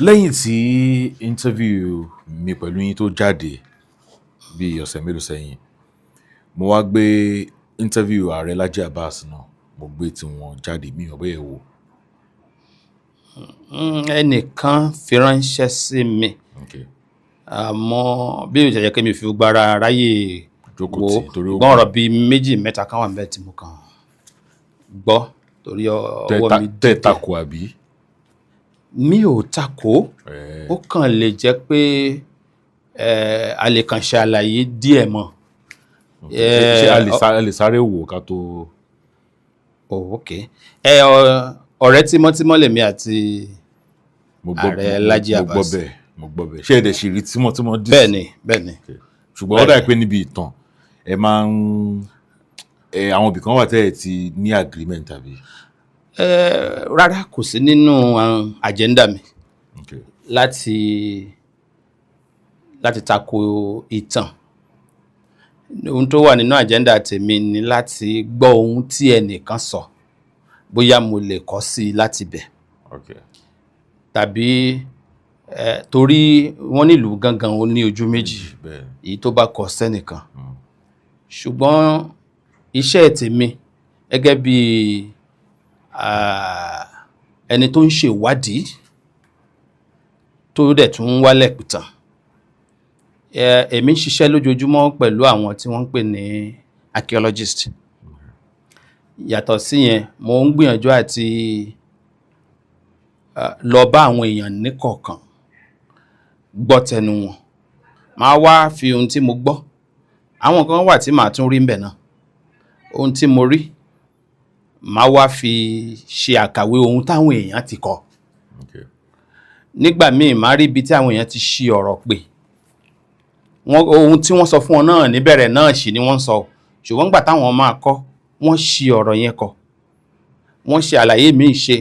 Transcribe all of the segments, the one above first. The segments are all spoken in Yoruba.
Lẹ́yìn tí interview mi pẹ̀lú yín tó jáde bí ọ̀sẹ̀ mélòó sẹ́yìn, mo wá gbé interview Ààrẹ Laji Abbas náà, mo gbé tiwọn jáde. Mi ò bóyá ẹ wò. Ẹnìkan fi ránṣẹ́ sí mi. Àmọ́ bí ó ṣe jẹ́ pé mi ò fi gbogbo ara ráyè jókòó wò tì, torí ó ṣùgbọ́n ọ̀rọ̀ bíi méjì mẹ́ta kan wà níbẹ̀ tí mo kàn gbọ́ torí ọwọ́ mi tẹ́ dìde. Takò àbí? Mi ò takò. Ó kàn lè jẹ́ pé a lè kàn ṣe àlàyé díẹ̀ mọ́. Ṣé a lè sáré wò ká tó? Oh, ok. Ọ̀rẹ́ tímọ́tímọ́ lèmi àti Mo gbọ́. Ààrẹ Laji Mo gbọ́ Abbas. bẹ́ẹ̀, mo gbọ́ bẹ́ẹ̀. Ṣé ẹ dẹ̀ ṣì rí tímọ́tímọ́ dì? Bẹ́ẹ̀ni. Ṣùgbọ́n ó dà pé níbi ìtàn ẹ máa ń àwọn ibì kan wà tẹ́ ẹ ti ní agreement tàbí? Rárá, kò sí nínú agenda mi láti tako ìtàn. Ohun tó wà nínú agenda tèmi ni láti gbọ́ ohun tí ẹnìkan sọ, bóyá mo lè kọ́ sí i láti bẹ̀ tàbí torí wọ́n nílùú gangan ó ní ojú méjì, èyí tó bá kọ sẹ́nìkan. Ṣùgbọ́n iṣẹ́ tèmi gẹ́gẹ́ bí ẹni tó ń ṣèwádìí, tó dẹ̀ tún ń wálẹ̀ pìtàn, èmi ń ṣiṣẹ́ lójoojúmọ́ pẹ̀lú àwọn tí wọ́n ń pè ní archaeologist. Yàtọ̀ síyẹn, mo ń gbìyànjú àti lọ bá àwọn èèyàn níkọ̀ọ̀kan, gbọ́ tẹnu wọn, màá wá fi ohun tí mo gbọ́. Àwọn kan wà tí màá tún rí ńbẹ̀ náà. Ohun tí mo rí, màá wá fi ṣe àkàwé ohun táwọn èèyàn ti kọ. Nígbà míì, màá rí ibi tí àwọn èèyàn ti ṣi ọ̀rọ̀ pè wọ́n. Ohun tí wọ́n sọ fún wọn náà níbẹ̀rẹ̀ náà sì ni wọ́n ń sọ, ṣùgbọ́n nígbà táwọn máa kọ́, wọ́n ṣi ọ̀rọ̀ yẹn kọ, wọ́n ṣe àlàyé míì ṣe.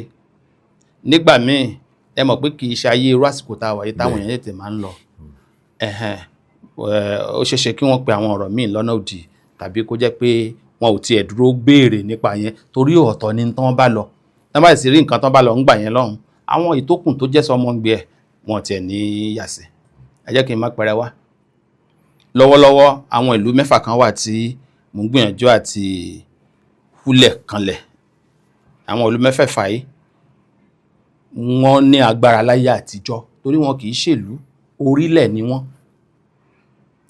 Nígbà míì, ẹ mọ̀ pé kì í ṣe ayé irú àsìkò tá a wà yìí táwọn èèyàn tètè máa ń lọ. Ẹ̀hẹ̀n, ó ṣeé ṣe kí wọ́n pe àwọn ọ̀rọ̀ míì lọ́nà òdì, tàbí kó jẹ́ pé wọn ò tiẹ̀ dúró béèrè nípa yẹn, torí ọ̀tọ̀ ni tán bá lọ. Tán bá sì rí nǹkan tán bá lọ ń gbà yẹn lọ́hùn, àwọn ìtókùn tó jẹ́ sọmọ ń gbé ẹ̀, wọn tiẹ̀ ní yàsẹ̀. Ẹ jẹ́ kí n má pẹrẹ wá. Lọ́wọ́lọ́wọ́, àwọn ìlú mẹ́fà kan wà tí mò ń gbìyànjú àti húlẹ̀ kanlẹ̀. Àwọn ìlú mẹ́fẹ̀ẹ̀fà yìí, wọ́n ní agbára láyé àtijọ́, torí wọn kì í ṣèlú, orílẹ̀ ni wọ́n.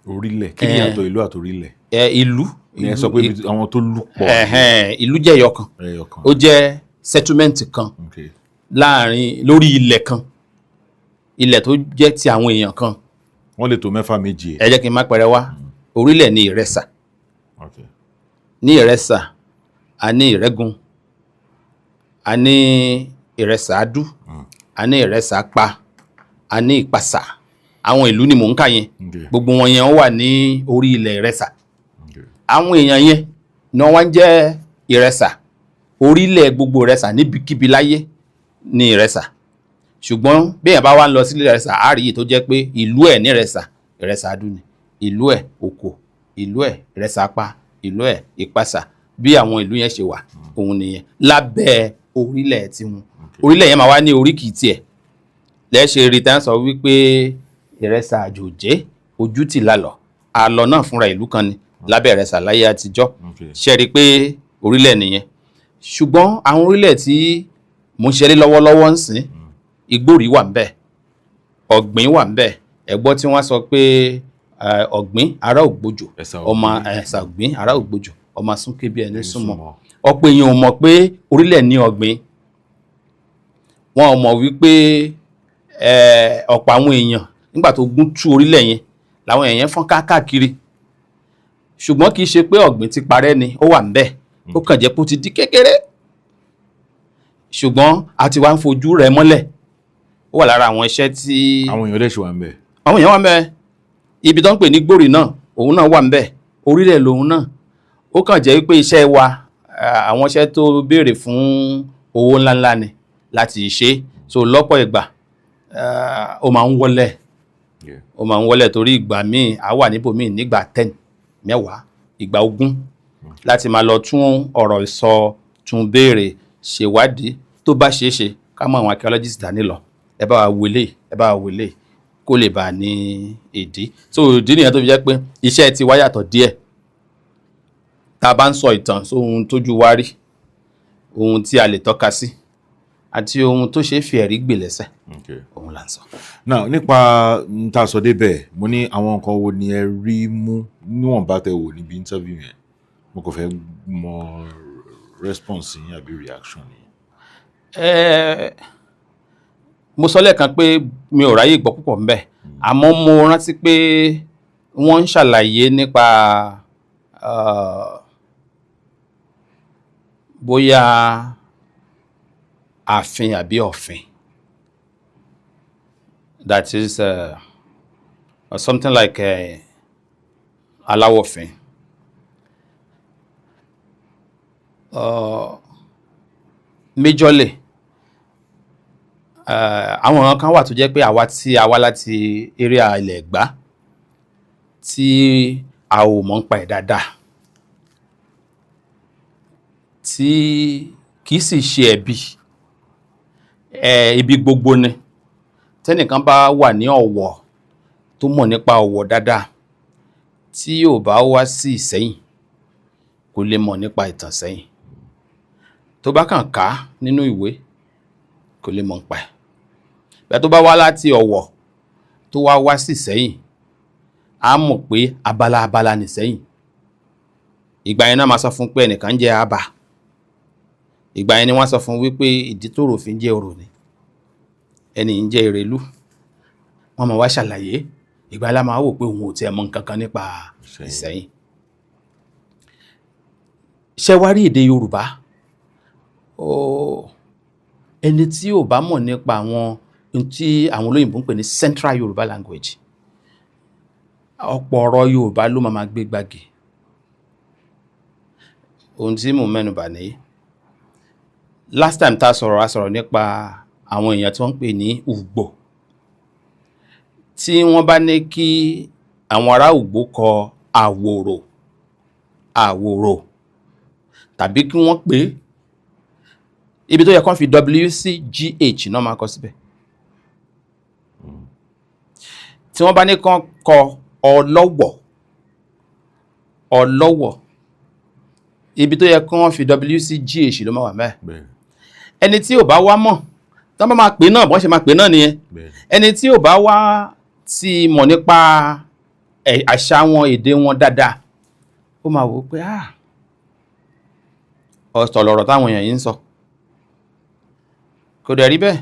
Orílẹ̀? Kí ni ìyàtọ̀ ìlú àti orílẹ̀? Ẹ, ìlú Ìyẹn sọ pé ibi àwọn tó lù pọ̀. Ẹ̀hẹ́n, ìlú jẹ́ ẹyọ kan. Ẹyọ kan. Ó jẹ́ settlement kan láàrin lórí ilẹ̀ kan, ilẹ̀ tó jẹ́ ti àwọn èèyàn kan. Wọ́n lè tó mẹ́fà, méje. Ẹ jẹ́ kí n má pẹrẹ wá. Orílẹ̀ ní Ìrẹsà. Ní Ìrẹsà, a ní Ìrẹ́gun, a ní Ìrẹsà Adú, a ní Ìrẹsà Pa, a ní Ìpasà. Àwọn ìlú ni mò ń kà yẹn. Gbogbo wọn yẹn wà ní orí ilẹ̀ Ìrẹsà. Àwọn èèyàn yẹn ni wọ́n wá ń jẹ́ Ìrẹsà. Orílẹ̀ gbogbo Ìrẹsà níbikíbi láyé ní Ìrẹsà, ṣùgbọ́n bí èèyàn bá wá ń lọ sílẹ̀ Ìrẹsà, á rí èyí tó jẹ́ pé ìlú ẹ̀ ní Ìrẹsà, Ìrẹsà Adú ni ìlú ẹ̀, Òkò ìlú ẹ̀, Ìrẹsà Pa ìlú ẹ̀, Ìpasà. Bí àwọn ìlú yẹn ṣe wà òun nìyẹn lábẹ́ orílẹ̀ tiwọn. Orílẹ̀ yẹn máa wá ní oríkì tiẹ̀ lẹ́ẹ̀ṣẹ̀ rí tá ń sọ wípé Ìrẹsà àjòjé ojú tì lálọ́ àlọ́ náà fúnra ìlú kan ni lábẹ́ Ìrẹsà láyé àtijọ́. Ṣe rí i pé orílẹ̀ nìyẹn? Ṣùgbọ́n àwọn orílẹ̀ tí mo ń ṣeré lọ́wọ́lọ́wọ́ ń sìn, Igbórí wà ń bẹ̀, Ọ̀gbìn wà ń bẹ̀. Ẹ̀gbọ́n tí wọ́n sọ pé Ọ̀gbìn ará Ògbójò, Ẹ̀sà ọmọ Ògbìn. Ẹ̀sà Ọ̀gbìn ará Ògbójò, ọmọ súnké bí ẹni ẹni súnmọ́. Súnmọ́. Ọ̀pọ̀ èèyàn ò mọ̀ pé orílẹ̀ ní Ọ̀gbìn. Wọn ò mọ̀ wípé ọ̀pọ̀ àwọn èèyàn, nígbà tó gún tú orílẹ̀ yẹn làwọn èèyàn yẹn fọ́n káàkiri. Ṣùgbọ́n kì í ṣe pé Ọ̀gbìn ti parẹ́ ni, ó wà ńbẹ̀, ó kàn jẹ́ pé ó ti di kékeré, ṣùgbọ́n a ti wá ń fojú rẹ̀ mọ́lẹ̀. Ó wà lára àwọn iṣẹ́ tí Àwọn èèyàn dẹ̀ ṣì wà ń bẹ̀? Àwọn èèyàn wà ńbẹ̀. Ibi tó ń pè ní Gbòrì náà, òun náà wà ńbẹ̀, orílẹ̀ lòun náà. Ó kàn jẹ́ wípé iṣẹ́ wa, àwọn iṣẹ́ tó béèrè fún owó ńláńlá ni láti ṣe. So lọ́pọ̀ ìgbà, ó máa ń wọlẹ̀. Ó máa ń wọlẹ̀ torí ìgbà míì á wà níbòmíì nígbà 10, 10, ìgbà 20, láti máa lọ tún ọ̀rọ̀ sọ, tún béèrè, ṣèwádìí. Tó bá ṣeé ṣe, ká mọ àwọn archaeologists dání lọ. Ẹ bá wa wọlé, ẹ bá wa wọlé, kó lè bá a ní ìdí. So ìdí nìyẹn tó fi jẹ́ pé iṣẹ́ ti wá yàtọ̀ díẹ̀. Tá a bá ń sọ ìtàn, so ohun tójú wa rí, ohun tí a lè tọ́ka sí àti ohun tó ṣeé fi ẹ̀rí gbè lẹ́sẹ̀, òun là ń sọ. Now, nípa n tá a sọ débẹ̀, mo ní àwọn nǹkan wo ni ẹ rí mú níwọ̀nba tẹ wò níbi interview yẹn? Mo kàn fẹ́ mọ response yín àbí reaction yín. Mo sọ lẹ́ẹ̀kan pé mi ò ráyè gbọ́ púpọ̀ ńbẹ̀, àmọ́ mo rántí pé wọ́n ń ṣàlàyé nípa bóyá ààfin àbí ọ̀fin, that is something like aláwọ̀fin. Majorly àwọn ọ̀ràn kan wà tó jẹ́ pé àwa tí a wá láti area ilẹ̀ Ẹ̀gbá tí a ò mọ̀ nípa ẹ̀ dáadáa, tí kì í sì ṣe ẹ̀bi ẹ̀. Ibi gbogbo ni tẹ́nìkan bá wà ní Ọ̀wọ̀ tó mọ̀ nípa Ọ̀wọ̀ dáadáa, tí ò bá wá sí Ìsẹ́yìn, kò lè mọ̀ nípa ìtàn Ìsẹ́yìn. Tó bá kàn ká nínú ìwé, kò lè mọ̀ nípa ẹ̀. Bẹ́ẹ̀ tó bá wá láti Ọ̀wọ̀ tó wá wá sí Ìsẹ́yìn, á mọ̀ pé abala abala nìsẹ́yìn. Ìgbà yẹn náà máa sọ fún pé ẹnìkan ń jẹ́ Àbà. Ìgbà yẹn ni wọ́n sọ fún wípé ìdí tó rò fi ń jẹ́ orò ni, ẹni ń jẹ́ Ìrèlú. Wọ́n máa wá ṣàlàyé. Ìgbà la máa wò pé òun ò tiẹ̀ mọ̀ nǹkan kan nípa Ìsẹ́yìn. Ṣé wá rí èdè Yorùbá, ẹni tí ò bá mọ̀ nípa àwọn ohun tí àwọn olóyìnbó ń pè ní Central Yorùbá language, ọ̀pọ̀ ọ̀rọ̀ Yorùbá ló máa máa gbé gbági. Ohun tí mò ń mẹ́nubà nìyí. Last time tá a sọ̀rọ̀, a sọ̀rọ̀ nípa àwọn èèyàn tí wọ́n ń pè ní Ùgbò. Tí wọ́n bá ní kí àwọn ará Ùgbò kọ àwòrò, àwòrò, tàbí kí wọ́n pè é, ibi tó yẹ kán fi W sí, GH náà máa kọ síbẹ̀. Tí wọ́n bá ní kán kọ ọlọ́wọ̀, ọlọ́wọ̀, ibi tó yẹ kán fi W sí, GH ló máa wà mẹ́ẹ̀. Ẹni tí ò bá wá mọ̀, tí wọ́n bá máa pè náà, bọ́n ṣe máa pè náà nìyẹn. Ẹni tí ò bá wá ti mọ̀ nípa àṣà wọn, èdè wọn dáadáa, ó máa wò ó pé, ah, ọ̀tọ̀ lọ̀rọ̀ táwọn èèyàn yìí ń sọ. Kò dẹ̀ rí bẹ́ẹ̀,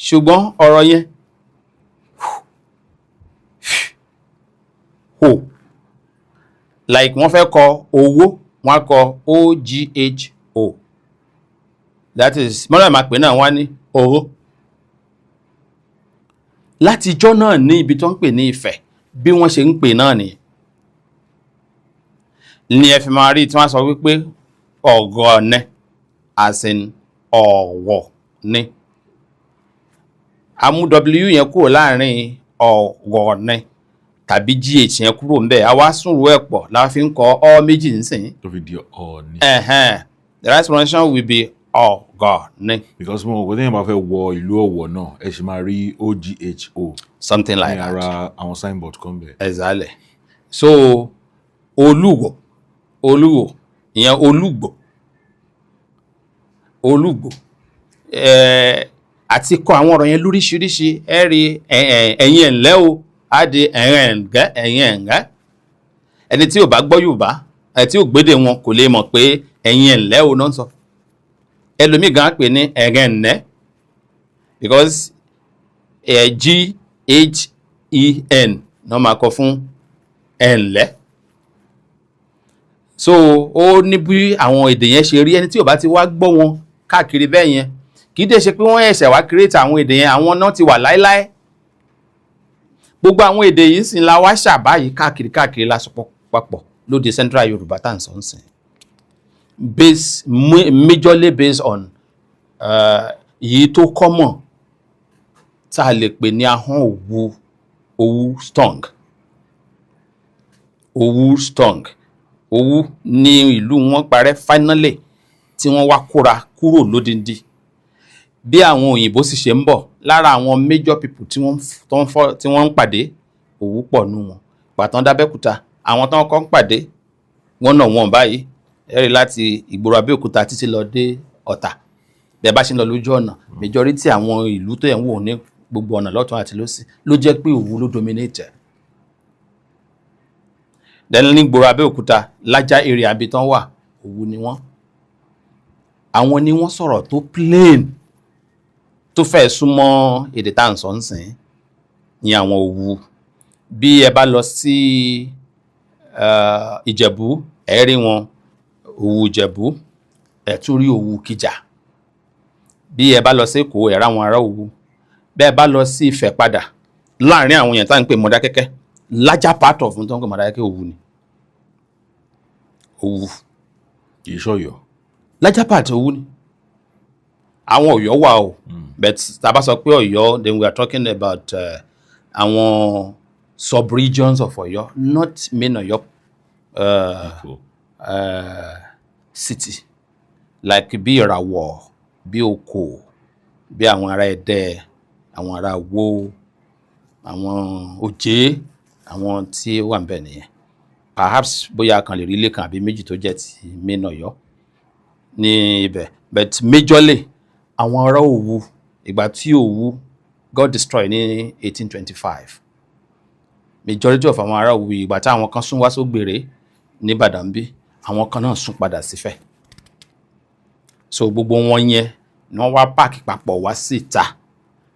ṣùgbọ́n ọ̀rọ̀ yẹn hò, like wọ́n fẹ́ kọ owó, wọ́n á kọ OGHO, that is mọ́nà máa pè náà, wọ́n á ní owó. Látijọ́ náà, ní ibi tó ń pè ní Ifẹ̀, bí wọ́n ṣe ń pè náà nìyẹn ni ẹ fi máa rí tí wọ́n sọ wípé ọ̀gọ̀ọ̀nẹ, as in ọ̀wọ̀ ni. A mú W yẹn kúrò láàrin ọ̀gọ̀ọ̀nẹ tàbí GH yẹn kúrò ńbẹ̀, a wá sùnrù ẹ̀ pọ̀ la fi ń kọ ọ méjì nísìnyí. Tó fi di Ọ̀ọ̀ni. Ẹ̀hẹ́n, the right pronunciation will be ọ̀gọ̀ọ̀nẹ. Because mo mọ̀ pé téèyàn bá fẹ́ wọ ìlú Ọ̀wọ̀ náà, ẹ sì máa rí OGHO something like ní that. ara àwọn signboard kan bẹ̀. Exactly. So Olúwo, Olúwo ìyẹn Olúgbò, Olúgbò àti kọ àwọn ọ̀rọ̀ yẹn lóríṣiríṣi. Ẹ rí ẹ̀yin ẹ̀ǹlẹ́ o, á di ẹ̀rìn ẹ̀ǹgẹ́, ẹ̀yin ẹ̀ǹgẹ́. Ẹni tí ò bá gbọ́ Yorùbá ẹ̀, tí ò gbédè wọn, kò lè mọ̀ pé ẹ̀yin ẹ̀ǹlẹ́ o náà ń sọ. Ẹlòmíì gan pè ní ẹ̀rìn ẹ̀ǹnẹ́, because G H E N náà máa kọ fún ẹ̀ǹlẹ́. So ó ní bí àwọn èdè yẹn ṣe rí. Ẹni tí ò bá ti wá gbọ́ wọn káàkiri bẹ́ẹ̀ yẹn, kì í dẹ̀ ṣe pé wọ́n ẹ̀ṣẹ̀ wá create àwọn èdè yẹn, àwọn náà ti wà láéláé. Gbogbo àwọn èdè yìí sì la wá ṣàbáyìí káàkiri káàkiri lásọpọ̀ papọ̀ lóde Central Yorùbá tá à ń sọ ń sìn, base majorly based on èyí tó common tá a lè pè ní ahọ́n Òwu, Òwu tongue, Òwu tongue. Òwu ní ìlú wọn parẹ́ finally, tí wọ́n wá kóra kúrò lódindi. Bí àwọn òyìnbó sì ṣe ń bọ̀. Lára àwọn major people tí wọ́n tó ń fọ́ tí wọ́n ń pàdé, Òwu pọ̀ nù wọn. Pàtàn dábẹ́kúta, àwọn tó ń kọ́ ń pàdé wọ́n náà wọ́n báyìí, ẹ rí láti ìgboro Abẹ́òkúta títí lọ dé Ọ̀tà, bẹ́ẹ̀ bá ṣe ń lọ lójú ọ̀nà, majority àwọn ìlú tó yẹn ń wò ní gbogbo ọ̀nà lọ́tún àti lósì ló jẹ́ pé Òwu ló dominate ẹ̀. Then ní gbòòrò Abẹ́òkúta, Lájà area àbí tán wà, Òwu ni wọ́n. Àwọn ni wọ́n sọ̀rọ̀ tó plain, tó fẹ́ súnmọ́ èdè tá à ń sọ ń sìn ní àwọn Òwu. Bí ẹ bá lọ sí Ìjẹ̀bú, ẹ rí wọn, Òwu Ìjẹ̀bú, ẹ tún rí Òwu Kìjà. Bí ẹ bá lọ sí Èkó, ẹ ráwọn ará Òwu. Bẹ́ẹ̀ bá lọ sí Ifẹ̀ padà, láàrin àwọn èèyàn tá à ń pè Mọdákẹ́kẹ́, larger part of tó ń pè Mọdákẹ́kẹ́, Òwu ni, Òwu. Kì í ṣọ̀yọ́. Larger part Òwu ni. Àwọn Ọ̀yọ́ wà o, but tá a bá sọ pé Ọ̀yọ́, then we are talking about àwọn sub-regions of Ọ̀yọ́, not main Ọ̀yọ́ city, like bí Ìràwọ̀, bí Oko, bí àwọn ará Ẹdẹ, àwọn ará Ìwó, àwọn Òjé, àwọn tí ó wà níbẹ̀ nìyẹn. Perhaps bóyá a kàn lè rí ilé kan àbí méjì tó jẹ́ ti main Ọ̀yọ́ ní ibẹ̀, but majorly àwọn ará Òwu. Ìgbà tí Òwu got destroyed ní 1825, majority of àwọn ará Òwu, ìgbà tí àwọn kan sún wá sógbèrè ní Ìbàdàn bí, àwọn kan náà sún padà sífẹ̀. So gbogbo wọn yẹn ni wọ́n wá pack papọ̀ wá síta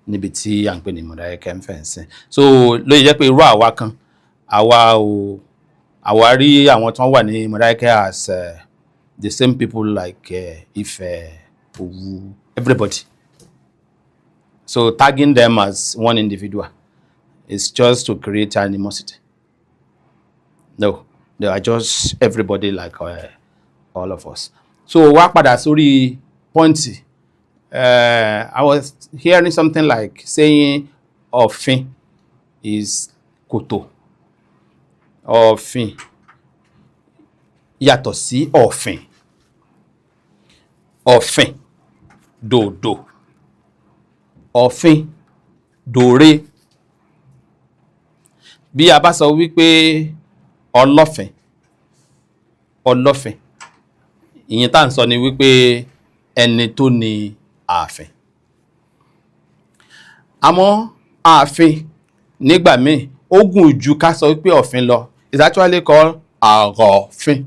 níbi tí à ń pè ní Mọdákẹ́kẹ́ ń fẹ̀ ń sìn. So ló yẹ jẹ́ pé irú àwa kan, àwa ò, àwa rí àwọn tí wọ́n wà ní Mọdákẹ́kẹ́ as the same people like Ifẹ̀, Òwu, everybody. So tagging them as one individual is just to create animosity. No, they are just everybody like all of us. So wá padà sórí point. I was hearing something like saying Ọ̀fin is kòtò. Ọ̀fìn yàtọ̀ sí ọ̀fìn. Ọ̀fìn dòdò, ọ̀fin dòre. Bí a bá sọ wípé ọlọ́fin, ọlọ́fin, ìyẹn tá à ń sọ ni wípé ẹni tó ní ààfin. Àmọ́ ààfin nígbà míì, ó gùn ju ká sọ wípé ọ̀fin lọ. It's actually called àrọ̀fin.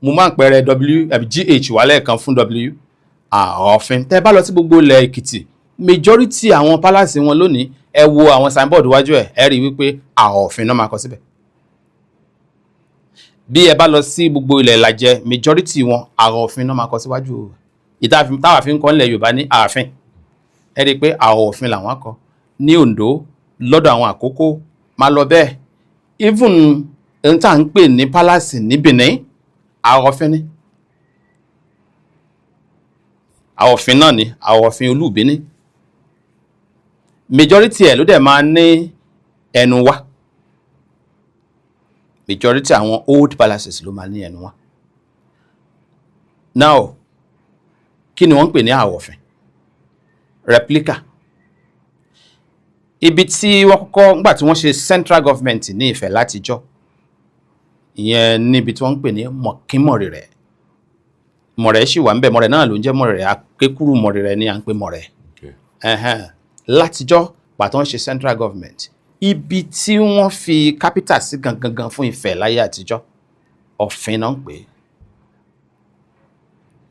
Mo máa ń pẹrẹ w àbí gh wà lẹ́ẹ̀kan fún w, àrọ̀fin. Tẹ́ bá lọ sí gbogbo ilẹ̀ Èkìtì, majority àwọn palace wọn lónìí, ẹ wo àwọn signboard wájú ẹ̀, ẹ rí i wípé àrọ̀fin náà máa kọ síbẹ̀. Bí ẹ bá lọ sí gbogbo ilẹ̀ Ìlàjẹ, majority wọn, àrọ̀fin náà máa kọ síwájú. Ìta táwa fi ń kọ́ nílẹ̀ Yorùbá ní ààfin, ẹ rí i pé àrọ̀fin làwọn kọ ní Oǹdó, lọ́dọ̀ àwọn Àkókó máa lọ bẹ́ẹ̀. Even ohun tá à ń pè ní palace ní Benin, àrọ̀fin ni, àrọ̀fin náà ni, àrọ̀fin Olúbíní. Majority ẹ̀ ló dẹ̀ máa ní ẹnu wá. Majority àwọn old palaces ló máa ní ẹnu wá. Now, kí ni wọ́n ń pè ní àrọ̀fin? Replica. Ibi tí wọ́n kọ́kọ́ nígbà tí wọ́n ṣe central government ní Ifẹ̀ látijọ́, ìyẹn níbi tí wọ́n ń pè ní Mọ̀kínmọ̀rẹ̀rẹ̀. Mọ̀rẹ̀ sì wà ńbẹ̀, Mọ̀rẹ̀ náà ló ń jẹ́ Mọ̀rẹ̀, akékúrú Mọ̀rẹ̀rẹ̀ ni à ń pè Mọ̀rẹ̀. Látijọ́ pàtó ń ṣe central government, ibi tí wọ́n fi capital sí gangan gan fún Ifẹ̀ láyé àtijọ́, Ọ̀fin náà ń pè é,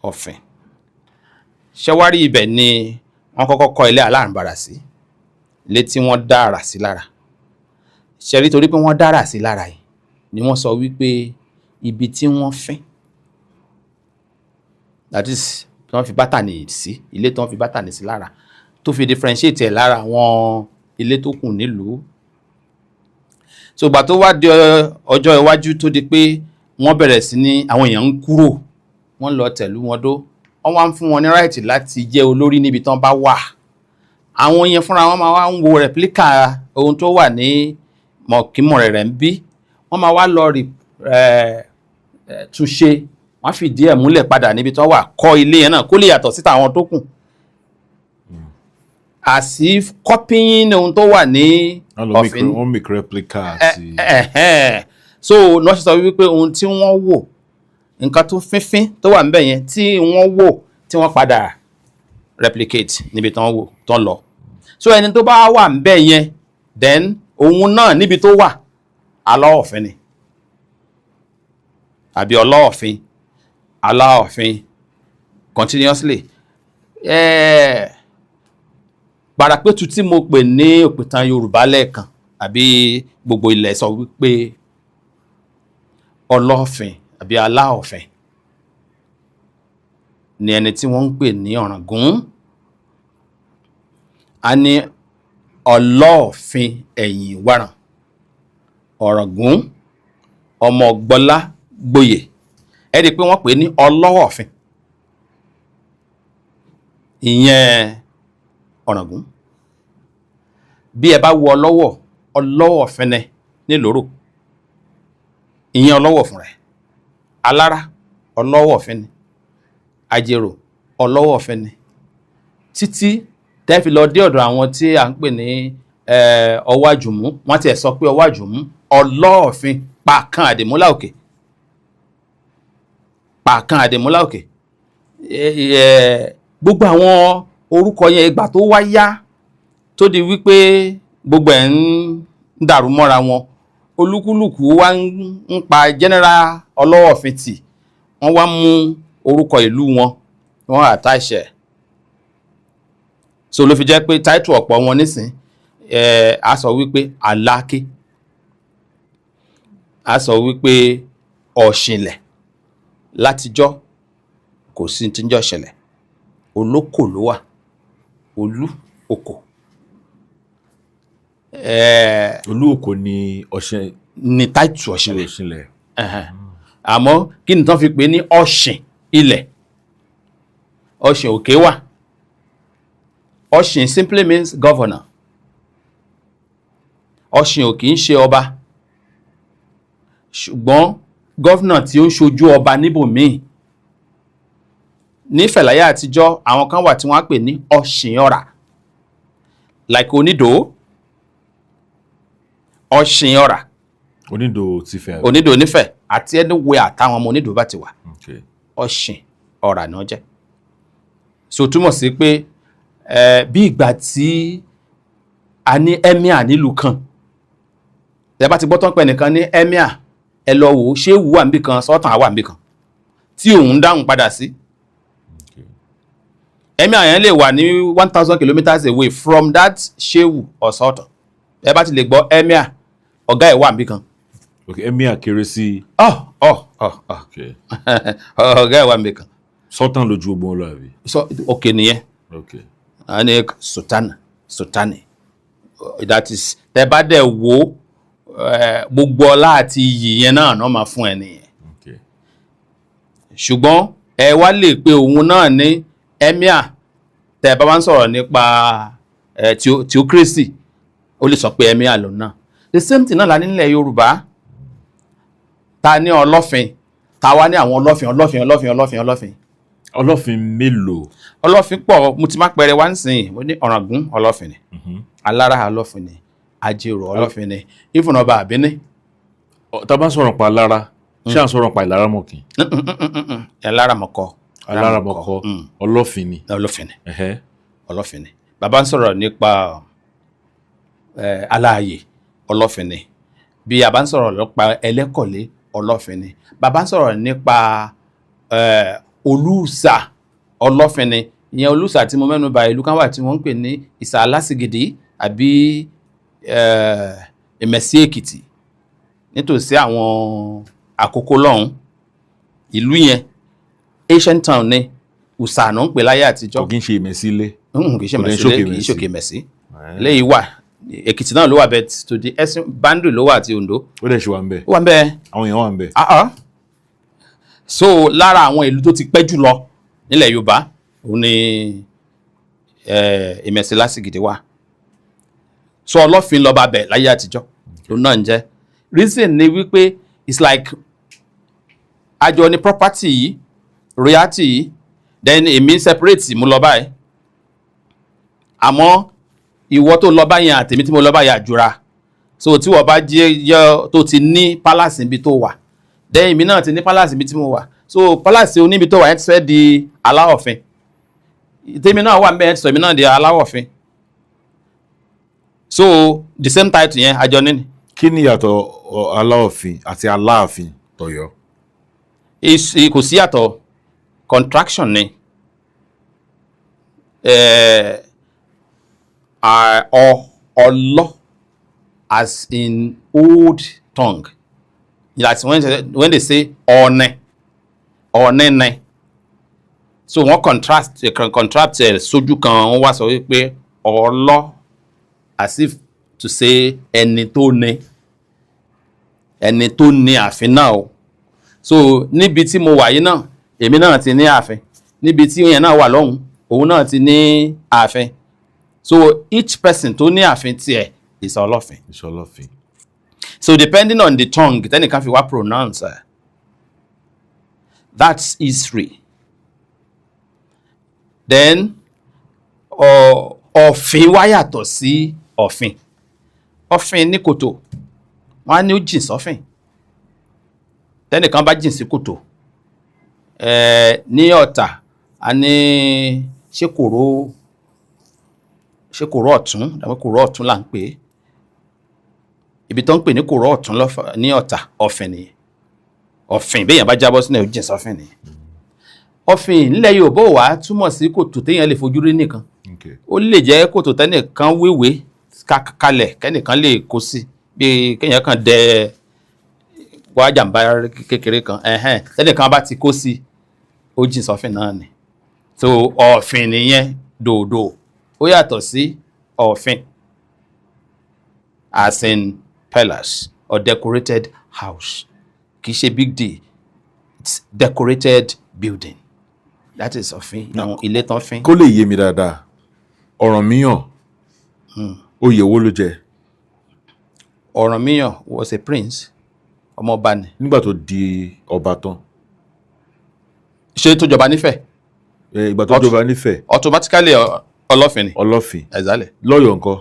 Ọ̀fin. Ṣẹ́wárí ibẹ̀ ni wọ́n kọ́kọ́ kọ́ ilé alárànbarà sí, ilé tí wọ́n dá àrà sí lára. Ṣẹ́rí, torí pé wọ́n dá àrà sí lára yìí ni wọ́n sọ wípé ibi tí wọ́n fín, that is, tí wọ́n fi bátànì sí ilé, tí wọ́n fi bátànì sí lára, tó fi differentiate ẹ̀ lára àwọn ilé tó kù nílùú. So ìgbà tó wá di ọjọ́ iwájú, tó di pé wọ́n bẹ̀rẹ̀ sí ní àwọn èèyàn ń kúrò, wọ́n lọ tẹ̀lú wọn dó, wọ́n wá ń fún wọn ní right láti jẹ́ olórí níbi tán bá wà. Àwọn yẹn fúnra wọn máa wá ń wo replica ohun tó wà ní Mọ̀kímọ̀rẹ̀rẹ̀ ń bí, wọ́n máa wá lọ rí túnṣe, wọ́n fìdí ẹ̀ múlẹ̀ padà níbi tán wà, kọ́ ilé yẹn náà kó lè yàtọ̀ síta àwọn tó kù. As if copying ohun tó wà ní Wọ́n lọ make Ọ̀fìn. Wọ́n make replica àti. Ẹ̀hẹ́n. So nọ́ọ̀sì sọ wípé ohun tí wọ́n wò, nǹkan tó fínfín tó wà níbẹ̀ yẹn tí wọ́n wò, tí wọ́n padà replicate níbi tí wọ́n wò tán lọ. So ẹni tó bá wà níbẹ̀ yẹn, then òun náà níbi tó wà, Aláọ̀fin ni àbí Ọlọ́ọ̀fin, Aláọ̀fin continuously. Pàràpẹ̀tù tí mo pè ní òpìtàn Yorùbá lẹ́ẹ̀kan àbí gbogbo ilẹ̀ sọ wípé Ọlọ́ọ̀fin àbí Aláọ̀fin ni ẹni tí wọ́n ń pè ní Ọ̀ràngún. A ní Ọlọ́ọ̀fin ẹ̀yìn wàràn Ọ̀ràngún ọmọ Gbọ́lá gboyè. Ẹ rí i pé wọ́n pè é ní Ọlọ́ọ̀fin, ìyẹn Ọ̀ràngún. Bí ẹ bá wo Ọlọ́wọ̀, Ọlọ́wọ̀ fẹ́nẹ́ nílòrò, ìyẹn Ọlọ́wọ̀ fún rẹ̀. Alára, Ọlọ́wọ̀ fẹ́ni. Ajérò, Ọlọ́wọ̀ fẹ́ni, títí tẹ́ fi lọ dé ọ̀dọ̀ àwọn tí à ń pè ní Ọwọ́ Àjùmú. Wọ́n ti ẹ̀ sọ pé Ọwọ́ Àjùmú, Ọlọ́ọ̀fin Pàkan Àdìmúlà Òkè, Pàkan Àdìmúlà Òkè. Gbogbo àwọn orúkọ yẹn, ìgbà tó wá yá tó di wípé gbogbo ẹ̀ ń dàrú mọ́ra wọn, olúkúlùkù wá ń pa general Ọlọ́ọ̀fin tì, wọ́n wá mú orúkọ ìlú wọn, wọ́n attach ẹ̀. So ló fi jẹ́ pé title ọ̀pọ̀ wọn nísìn ẹ̀, a sọ wípé Aláké, a sọ wípé Ọ̀ṣìnlẹ̀. Látijọ́ kò sí tí ń jẹ́ Ọ̀ṣìnlẹ̀, olóko ló wà, olú oko. Olú òkò ni ọ̀ṣẹ́ Ní title Ọ̀ṣìnlẹ̀. Ọ̀ṣìnlẹ̀. Ẹ̀hẹ̀n. Àmọ́ kí ni tán fi pè ní Ọ̀ṣìn ilẹ̀? Ọ̀ṣìn òkè wà. Ọ̀ṣìn simply means governor. Ọ̀ṣìn ò kì í ṣe ọba, ṣùgbọ́n governor tí ó ń ṣojú ọba níbòmíì. Nífẹ̀ẹ́ láyé àtijọ́, àwọn kan wà tí wọ́n á pè ní Ọ̀ṣìn ọ̀rà, like Onídòó, Ọ̀ṣìn ọ̀rà. Onídò ti fẹ́. Onídòó nífẹ̀ẹ́ àti anywhere àtàwọn ọmọ Onídòó bá ti wà, Ọ̀ṣìn ọ̀rà náà jẹ́. So túmọ̀ sí pé bí ìgbà tí a ní emir nílùú kan, ẹ bá ti gbọ́ tán pé nìkan ní emir, ẹ lọ wò ó, ṣé ewu wà níbì kan, sọ́tàn wà níbì kan tí òun dáhùn padà sí. Emir yẹn lè wà ní 1,000 kilometres away from that shehu or sultan. Ẹ bá ti lè gbọ́ emir, ọ̀gá ẹ̀ wà níbì kan. Ok, emir kéré sí. Ọ ọ ọ ọ. Ọ̀gá ẹ̀ wà níbì kan. Sultan lójú ogun lọ, àbí? So òkè nìyẹn. A ní sultana, sultani, that is, tẹ bá dẹ̀ wo gbogbo ọlá àti iyì yẹn náà náà máa fún ẹ nìyẹn. Ṣùgbọ́n ẹ wá lè pe òun náà ní emir. Tẹ bá wá ń sọ̀rọ̀ nípa theocracy, ó lè sọ pé emir lòun náà. The same thing náà la nílẹ̀ Yorùbá ta ní Ọlọ́fin, ta wá ní àwọn Ọlọ́fin, Ọlọ́fin, Ọlọ́fin, Ọlọ́fin, Ọlọ́fin. Ọlọ́fin mélòó? Ọlọ́fin pọ̀. Mo ti má pẹrẹ wá nísìnyí, mo ní Ọ̀ràngún Ọlọ́fin ni, Alára Ọlọ́fin ni, Ajérò Ọlọ́fin ni, ìfúnná ọba àbíní. Tá a bá ń sọ̀rọ̀ pa Alára, ṣé à ń sọ̀rọ̀ pa Ìlaramọ̀kín? Ẹláramọ̀kọ. Aláramọ̀kọ Ọlọ́fin ni. Ọlọ́fin ni. Ọlọ́fin ni. Bàbá ń sọ̀rọ̀ nípa Aláàyè, Ọlọ́fin ni. Bí a bá ń sọ̀rọ̀ nípa Ẹlẹ́kọ̀lé, Ọlọ́fin ni. Bàbá ń sọ̀rọ̀ nípa Olùsà, Ọlọ́fin ni. Ìyẹn Olùsà tí mo mẹ́nu bà, ìlú kan wà tí wọ́n ń pè ní Ìsà Aláṣìgìdì àbí Ìmẹ̀sí Èkìtì, nítòsí àwọn Àkókò lọ́hùn. Ìlú yẹn ancient town ni, Ùsà ló ń pè láyé àtijọ́. Kò kí ń ṣe Ìmẹ̀sílẹ̀? Kì í ṣe Kò dẹ̀ ń Mẹ̀sílẹ̀. ṣòkè Kì í Mẹ̀sí. ṣòkè Mẹ̀sí. Eléyìí wà Èkìtì náà ló wà, bẹ́ẹ̀ to the ẹsìn boundary ló wà àti Oǹdó. Ó dẹ̀ ṣe wà ń bẹ̀? Ó wà ń bẹ́ẹ̀. Àwọn èèyàn wà ń bẹ̀? Ah ah. So lára àwọn ìlú tó ti pẹ́ jù lọ nílẹ̀ Yorùbá òun ni Ìmẹ̀sí Lásìgìdì wà. So Ọlọ́fin lọ́ba bẹ̀ láyé àtijọ́ lòun náà ń jẹ́. Reason ni wípé it's like àjọ ní property yìí, royalty yìí, then èmi separate mú lọ báyìí, àmọ́ Ìwọ tó lọ báyẹn àtèmi tí mo lọ báyẹn àjùra. So tí wọ́n bá jẹ́ yọ tó ti ní palace níbi tó wà, then èmi náà ti ní palace níbi tí mo wà. So palace oníbi tó wà yẹn ti fẹ́ di aláwọ̀fin, tèmi náà wà níbẹ̀ yẹn ti sọ èmi náà di aláwọ̀fin. So the same title yẹn àjọ níní. Kí ni ìyàtọ̀ Aláòfin àti Aláàfin tọ̀yọ́? Kò sí yàtọ̀, contraction ni. Ọlọ́ as in old tongue, like when they say ọ̀nẹ́, ọ̀nẹ́nẹ́, so wọ́n contrast, contract ẹ̀ sójú kan, wọ́n wá sọ wípé ọlọ́, as if to say ẹni tó ní, ẹni tó ní ààfin náà o. So níbi tí mo wà yìí náà, èmi náà ti ní ààfin. Níbi tí yẹn náà wà lọ́hùn, òun náà ti ní ààfin. So each person tó ní ààfin tiẹ̀ is ọlọ́fin. Ìṣọlọ́fin. So depending on the tongue tẹ́nìkan fi wá pronounce ẹ̀, that's history. Then ọ̀fìn wá yàtọ̀ sí ọ̀fìn. Ọ̀fìn ní kòtò, wọ́n á ní ó jìn sọ́fìn. Tẹ́nìkan bá jìn sí kòtò ní Ọ̀tà, a ní ṣé kòró, ṣé kòró ọ̀tún dàbí kòró ọ̀tún là ń pè é. Ibi tó ń pè ní kòró ọ̀tún ní Ọ̀tà, ọ̀fìn nìyẹn. Ọ̀fìn, béèyàn bá jábọ́ sínú ẹ̀, ó jìn sọ́fìn nìyẹn. Ọ̀fìn nílẹ̀ Yorùbá ò wá túmọ̀ sí kòtò téèyàn lè fojú rí nìkan. Ó lè jẹ́ kòtò tẹ́nìkan wéwèé kalẹ̀ kẹ́nìkan lè kó sí, bí kéèyàn kàn dẹ wá jàǹbá kékeré kan ẹ̀hẹ́n, tẹ́nìkan bá ti kó sí, ó jìn sọ́fìn náà ni. So ọ̀fìn nìyẹn dòdò. Ó yàtọ̀ sí ọ̀fìn as in palace or decorated house. Kì í ṣe big deal, it's decorated building, that is ọ̀fìn, àwọn ilé tán fín. Kó lè yé mi dáadáa, Ọ̀rànmíyàn, oyè wo ló jẹ? Ọ̀rànmíyàn was a prince, ọmọọba ni. Nígbà tó di ọba tán? Ṣé tó jọba nífẹ̀ẹ́? Ìgbà tó jọba nífẹ̀ẹ́. Automatically ọlọ́fin ni. Ọlọ́fin. Exactly. Lọ́yọ̀ọ́ ńkọ́?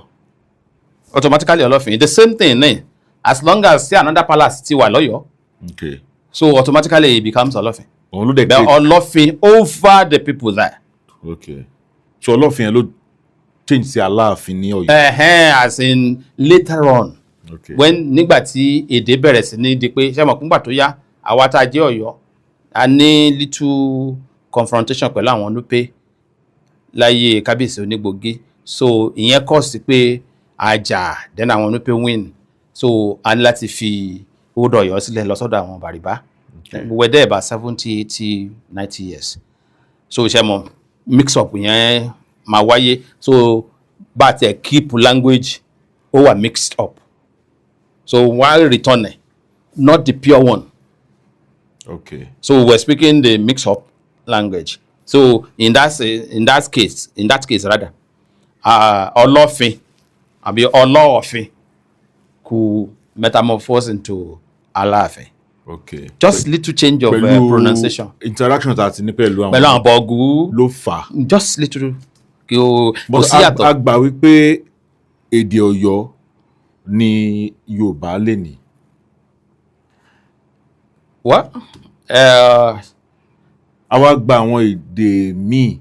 Automatically ọlọ́fin, the same thing ni, as long as say another palace ti wà lọ́yọ̀ọ́, so automatically he becomes ọlọ́fin. Òun ló dẹ̀ But create ọlọ́fin over the people there. Okay, so ọlọ́fin yẹn ló change sí Aláàfin ní Ọ̀yọ́? Ẹ̀hẹ́n, as in later on, when nígbà tí èdè bẹ̀rẹ̀ sí ní di pé, ṣé mọ̀ nígbà tó yá, àwa tá a jẹ́ Ọ̀yọ́, a ní little confrontation pẹ̀lú àwọn Núpé láyé kábíyèsí Onígbògí. So ìyẹn kọ̀ sí pé àjà, then àwọn Núpé win, so a ní láti fi Old Ọ̀yọ́ sílẹ̀ lọ sọ́dọ̀ àwọn Bàrìbá. We were there about 70, 80, 90 years. So ṣe mọ̀, mix up yẹn máa wáyé. So bá a tiẹ̀ keep language, ó wà mixed up. So wọ́n á return ẹ̀, not the pure one. So we're speaking the mix up language. So in that case rather, ọlọ́fin àbí ọlọ́ọ̀fin could metamorphose into Aláàfin. Just little change of Pẹ̀lú pronunciation. Interaction tá a ti ní pẹ̀lú àwọn Pẹ̀lú àwọn bọ̀gù. Ló fà á. Just little, kí o kò But sí a yàtọ̀. a gbà wípé èdè Ọ̀yọ́ ni Yorùbá lè ní. What? A wá gba àwọn èdè míì,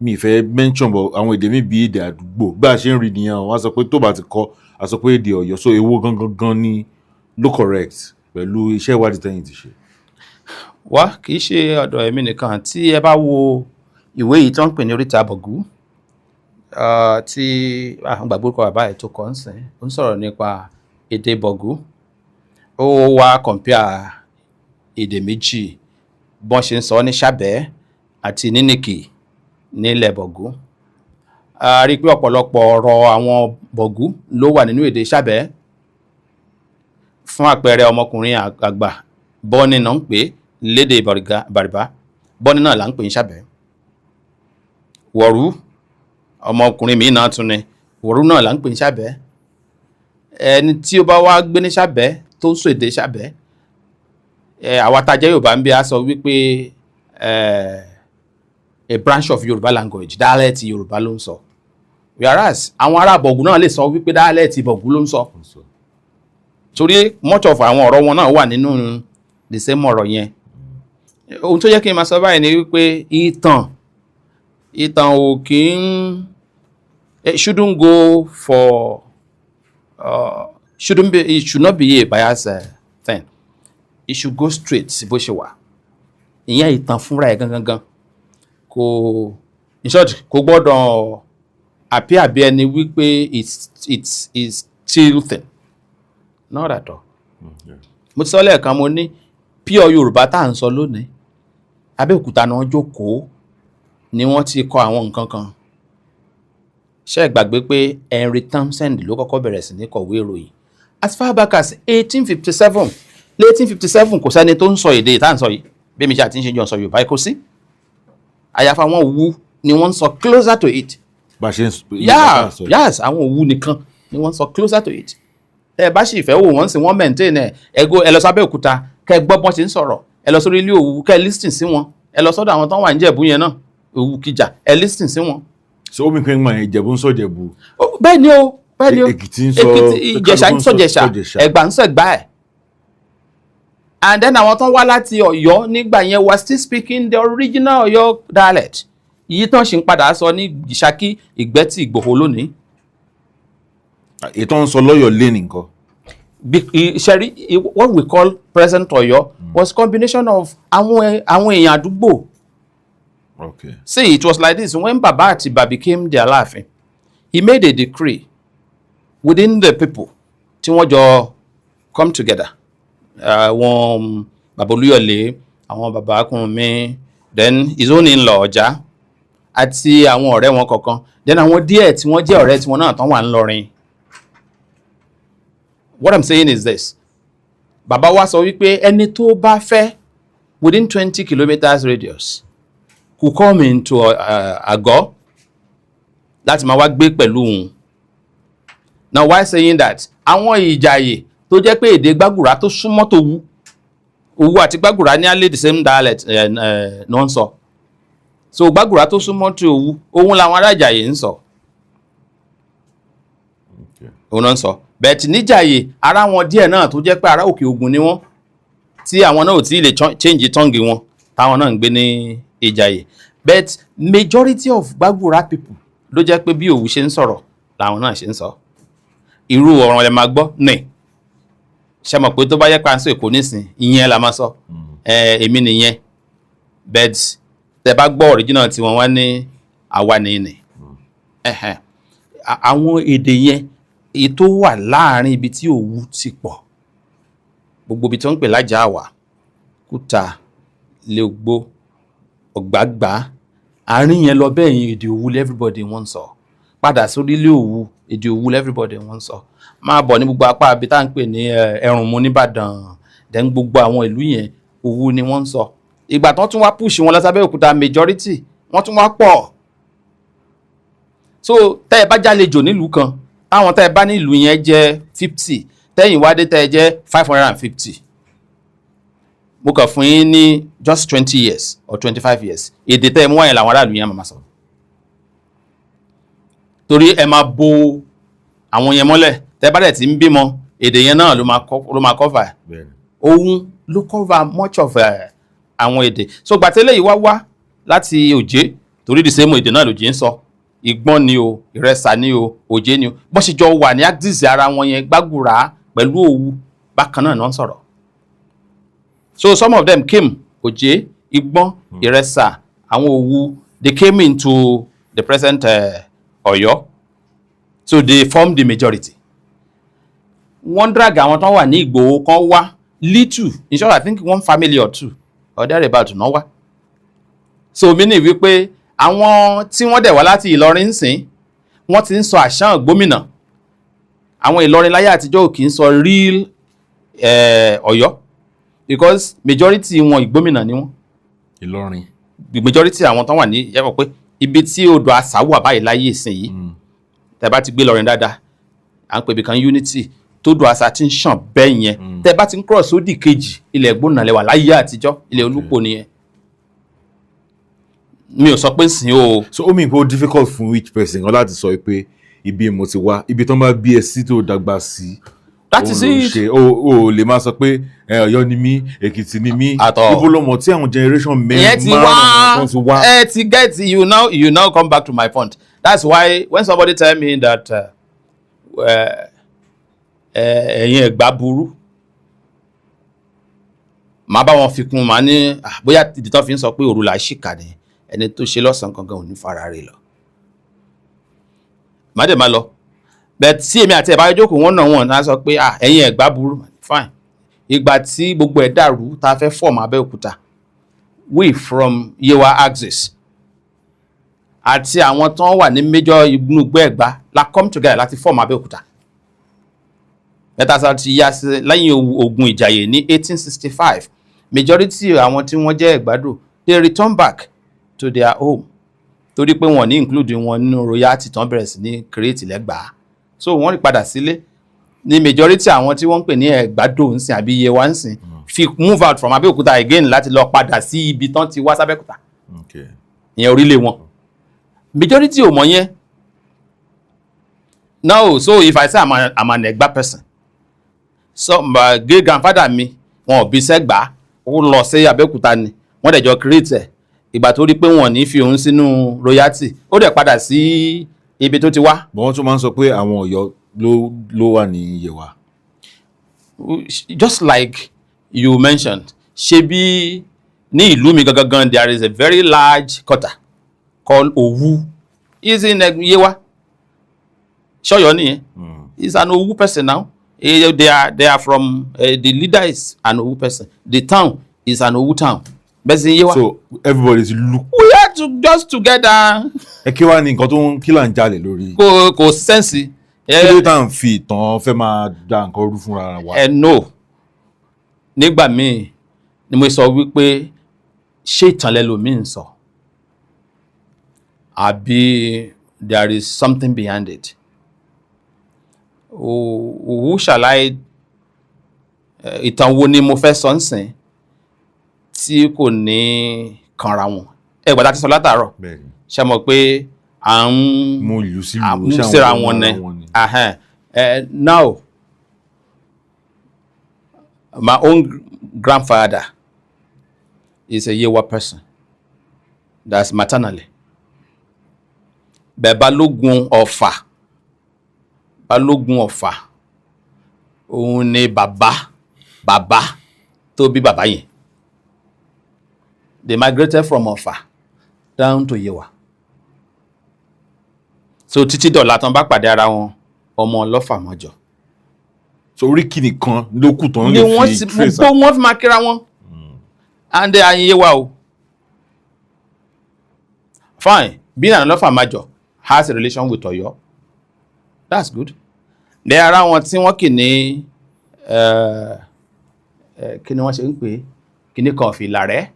mi fẹ́ mention, but àwọn èdè míì bí èdè àdúgbò, bí a ṣe ń rí nìyẹn o. Wọ́n á sọ pé tó bá ti kọ́, a sọ pé èdè Ọ̀yọ́. So èwo gangan gan ni ló correct pẹ̀lú iṣẹ́ ìwádìí tẹ́yìn ti ṣe? Wá, kì í ṣe ọ̀dọ̀ èmi nìkan. Tí ẹ bá wo ìwé yìí tó ń pè ní Oríta Bọ̀gú, tí gbàgbé orúkọ bàbá ẹ̀ tó kọ ń sìn, ó ń sọ̀rọ̀ nípa èdè Bọ̀gú. Ó wá compare èdè méjì, bọ́n ṣe ń sọ ní Sábẹ́ àti Nínìkì nílẹ̀ Bọ̀gú. A rí i pé ọ̀pọ̀lọpọ̀ ọ̀rọ̀ àwọn Bọ̀gú ló wà nínú èdè Sábẹ́. Fún àpẹẹrẹ, ọmọkùnrin àgbà, bọ́ní náà ń pè é lédè Bàrìbá, bọ́ní náà là ń pè ní Sábẹ́. Wọ̀rú, ọmọkùnrin míì náà tún ni, wọ̀rú náà là ń pè ní Sábẹ́. Ẹni tí ó bá wá gbé ní Sábẹ́ tó ń sọ èdè Sábẹ́, àwa tá a jẹ́ Yorùbá ń bí, a sọ wípé a branch of Yorùbá language, dialect Yorùbá ló ń sọ. Whereas àwọn ará Bọ̀gù náà lè sọ wípé dialect Bọ̀gù ló ń sọ, torí much of àwọn ọ̀rọ̀ wọn náà wà nínú the same ọ̀rọ̀ yẹn. Ohun tó yẹ kí n máa sọ báyìí ni wípé ìtàn ò kí ń, it shouldn't go for shouldn't be, it should not be a bias thing. It should go straight bó ṣe wà. Ìyẹn ìtàn fúnra ẹ̀ gangan gan kò, in short, kò gbọ́dọ̀ appear bí ẹni wípé it's tilting, not at all. Mo ti sọ lẹ́ẹ̀kan, mo ní pure Yorùbá tá à ń sọ lónìí, Abẹ́òkúta náà jókòó ni wọ́n ti kọ àwọn nǹkan kan. Ṣé ẹ gbàgbé pé Henry Townsend ló kọ́kọ́ bẹ̀rẹ̀ sí ní kọ̀wé ìròyìn as far back as 1857? Ní 1857, kò sẹ́ni tó ń sọ èdè tá à ń sọ yìí. Bí mi ṣe àti ń ṣe jọ sọ Yorùbá, kò sí. Àyàfà àwọn Òwu ni wọ́n ń sọ closer to it. Bá a ṣe ń sọ. Yeah, yes, àwọn Òwu nìkan ni wọ́n ń sọ closer to it. Ẹ bá sì fẹ́ wò wọ́n sì, wọ́n maintain ẹ̀. Ẹ go, ẹ lọ sábẹ́ Òkúta, kẹ́ ẹ gbọ́ bọ́n ṣe ń sọ̀rọ̀. Ẹ lọ sórí ilé Òwu, kẹ́ ẹ listen sí wọn. Ẹ lọ sọ́dọ̀ àwọn tó wà ní Ìjẹ̀bú yẹn náà, Òwu Kìjà, ẹ listen sí wọn. So ó mi pé ń gbà yẹn, Ìjẹ̀bú ń sọ Ìjẹ̀bú. Bẹ́ẹ̀ ni o, bẹ́ẹ̀ ni o. Èkìtì ń sọ. Èkìtì, Ìjẹ̀ṣà ń sọ Ìjẹ̀ṣà, Ẹ̀gbá ń sọ Ẹ̀gbá ẹ̀. And then àwọn tó ń wá láti Ọ̀yọ́ nígbà yẹn were still speaking the original Ọ̀yọ́ dialect yìí tán ṣì ń padà sọ ní Ṣakí, Ìgbẹ́tì, Ìgbòho lónìí. Ètò ń sọ lọ́yọ̀ọ́ lé nìkan. Ṣẹ́rí, what we call present Ọ̀yọ́ was combination of àwọn èèyàn àdúgbò. See, it was like this: when Baba Atiba became the Aláàfin, he made a decree within the people tí wọ́n jọ come together, àwọn Baba Olúyọ̀lé, àwọn Baba Akúnmi, then his own in-law Ọ̀já, àti àwọn ọ̀rẹ́ wọn kọ̀ọ̀kan, then àwọn díẹ̀ tí wọ́n jẹ́ ọ̀rẹ́ tí wọ́n náà tán wà ńlọrin. What I'm saying is this: bàbá wa sọ wípé ẹni tó bá fẹ́ within 20 kilometres radius could come into àgọ́ láti máa wá gbé pẹ̀lú òun. Now, why saying that? Àwọn Ìjàyè tó jẹ́ pé èdè Gbàgùrà tó súnmọ́ tó wú, Òwu àti Gbàgùrà ní alẹ́ the same dialect ní wọ́n ń sọ. So Gbàgùrà tó súnmọ́ tó Òwu, òun làwọn ará Ìjàyè ń sọ, òun náà ń sọ. Bẹ́ẹ̀ níjàyè, ara wọn díẹ̀ náà tó jẹ́ pé ará Òkè Ògùn ni wọ́n, tí àwọn náà ò tí ì lè change tongue wọn, táwọn náà ń gbé ní Ìjàyè. But majority of Gbàgùrà people ló jẹ́ pé bí Òwu ṣe ń sọ̀rọ̀ làwọn náà ṣe ń sọ. Irú ọ̀rọ̀ ẹ̀ máa gbọ́ ní ṣe mọ̀ pé tó bá yẹ pé à ń sọ Èkó nísìn, ìyẹn la máa sọ, èmi nìyẹn. But tẹ bá gbọ́ original tí wọ́n wá ní àwa nìyẹn. Ẹ̀hẹ̀n. Àwọn èdè yẹn, èyí tó wà láàárín ibi tí Òwu ti pọ̀, gbogbo ibi tó ń pè lájà àwà, Kúta, Léogbó, Ọ̀gbàgbà, àárín yẹn lọ bẹ́ẹ̀ yẹn, èdè Òwu everybody wọ́n ń sọ. Padà sórí ilé Òwu, èdè Òwu everybody wọ́n ń sọ. Máa bọ̀ ní gbogbo apá ibi tá à ń pè ní Ẹ̀rùnmú nìbàdàn, then gbogbo àwọn ìlú yẹn, Òwu ni wọ́n ń sọ. Ìgbà tán tún wá push wọn lọ sábẹ́ Òkúta, majority wọ́n tún wá pọ̀. So tẹ́ ẹ bá jálejò nílùú kan, táwọn tẹ́ ẹ bá nílùú yẹn jẹ́ 50, tẹ́yìn wá dé, tẹ́ ẹ jẹ́ 550, mo kàn fún yín ní just 20 years or 25 years, èdè tẹ́ ẹ mú wáyé làwọn aráàlú yẹn máa sọ, torí ẹ máa bo àwọn yẹn mọ́lẹ̀. Tẹ́ bá dẹ̀ ti ń bímọ, èdè yẹn náà ló máa cover. Òun ló cover much of àwọn èdè. So gbàtẹ́lẹ̀ yìí wá wá láti Òjé, torí the same èdè náà lòjé ń sọ, Ìgbọ́n ni o, Ìrẹsà ni o, Òjé ni o, bó ṣe jọ wà ní axis ara wọn yẹn, Gbàgùrà pẹ̀lú Òwu bákan náà ni wọ́n ń sọ̀rọ̀. So some of them came, Òjé, Ìgbọ́n, Ìrẹsà, àwọn Òwu, they came into the present Ọ̀yọ́, so they formed the majority. Wọ́n drag àwọn tó wà ní Ìgbòho kan wá little. In short, I think one family or two or thereabout náà wá. So meaning wípé àwọn tí wọ́n dẹ̀ wá láti Ìlọrin ń sìn, wọ́n ti ń sọ àṣà gómìnà. Àwọn Ìlọrin láyé àtijọ́ ò kì í sọ real Ọ̀yọ́, because majority wọn, ìgbómìnà ni wọ́n. Ìlọrin. The majority àwọn tó wà ní yẹ́pọ̀ pé ibi tí odò àṣà wà báyìí láyé ìsìn yìí, tẹ́ bá ti gbé Ìlọrin dáadáa, à ń pè ibì kan Unity, tó odò àṣà ti ń ṣàn bẹ́ẹ̀ yẹn, tẹ́ bá ti ń cross sódì kejì, ilẹ̀ Ìgbómìnà lẹ́wà láyé àtijọ́, ilẹ̀ Olúpò nìyẹn. Mi ò sọ pé sìn o. So ó mean pé ó difficult fún each person kan láti sọ pé ibi mo ti wá, ibi tó ń bá bí ẹ sí tó dàgbà sí. That is òun ló ń it. ṣe o lè máa sọ pé ẹ, Ọ̀yọ́ ni mí, Èkìtì ni mí. At all. Ibo ló mọ̀ tí àwọn generation mẹ́rin Ìyẹn ti wá. Márùn-ún tó ti wá. Ẹ ti get, you now come back to my point. That's why when somebody tell me that ẹ̀yin Ẹ̀gbá burú, màá bá wọn fi kún, màá ní, "Ah, bóyá ìdí tó fi ń sọ pé òru là á ṣìkà ni, ẹni tó ṣe lọ́sàn-án gangan ò ní fara rẹ̀ lọ." Màá dẹ̀ máa lọ, but tí èmi àti ẹ̀ bá jókòó, wọ́n náà wọ́n náà sọ pé, "Ah, ẹ̀yin Ẹ̀gbá burú." Fine, ìgbà tí gbogbo ẹ̀ dàrú tá a fẹ́ form Abẹ́òkúta, we from Yewa axis àti àwọn tó wà ní major inú igbó Ẹ̀gbá la come together láti form Abẹ́òkúta. Mẹ́ta ti yá sí lẹ́yìn ogun Ìjàyè ní 1865, majority àwọn tí wọ́n jẹ́ Ẹ̀gbádò, they return back to their home torí pé wọ́n ní include wọn nínú royalty tán bẹ̀rẹ̀ sí ní create lẹ́gbàá. So wọ́n rí padà sílé ní majority àwọn tí wọ́n ń pè ní Ẹ̀gbádò ń sìn àbí Yewa ń sìn fi move out from Abẹ́òkúta again láti lọ padà sí ibi tán ti wá sábẹ́òkúta. Ìyẹn orílẹ̀ wọn, majority ò mọ̀ yẹn now. So if I say I'm an Ẹ̀gbá person, so my great grandfather mi, wọn ò bí sẹ́gbàá, ó lọ sí Abẹ́òkúta ni wọ́n dẹ̀ jọ create ẹ̀. Ìgbà tó rí pé wọ́n ní fi òun sínú royalty, ó dẹ̀ padà sí ibi tó ti wá. But wọ́n tún máa ń sọ pé àwọn Ọ̀yọ́ ló wà ní Yewa. Just like you mentioned, ṣebí ní ìlú mi gangan gan, there is a very large quarter called Owu, is in Yewa. Ṣọyọ nìyẹn. He's an Owu person now. They are from the leader is an Owu person, the town is an Owu town, bẹ́ẹ̀ sì Yewa. So everybody ti look. We are to just together. Ẹ kí wàá ní nǹkan tó ń kí là ń jalè lórí? Kò sense. Kí ló tá à ń fi ìtàn fẹ́ máa da nǹkan rú fúnra wa? Ẹ no, nígbà míì ni mo sọ wípé ṣé ìtàn lẹlòmíì ń sọ àbí there is something behind it. Who shall I ìtàn wo ni mo fẹ́ sọ nsìn tí kò ní kanra wọn? Ẹ gbàdá ti sọ látàárọ̀. Bẹ́ẹ̀ni. Ṣe mọ̀ pé à ń Mú ìlú sílùú. À mú ṣé àwọn síra ọmọ wọn ara ni. wọn ni? Ahẹ́n. Now my own grandfather is a Yewa person, that's maternally. Bẹ́ẹ̀ Balógun Ọ̀fà, Balógun Ọ̀fà, òun ni bàbá bàbá tó bí bàbá yẹn. They migrated from Ọ̀fà down to Yewa. So títí dọ̀la tán bá pàdé ara wọn, ọmọ ọlọ́fà mọ́jọ. So oríkì nìkan ló kù tán Ni lè wọ́n fi ti trace. Gbogbo wọn fi máa kíra wọn and they are in Yewa o. Fine, being an ọlọ́fà májọ has a relation with Ọ̀yọ́, that's good. Ní ara wọn tí wọ́n kì ní kí ni wọ́n ṣe ń pè é, kíní kan fi Ìlàrẹ́.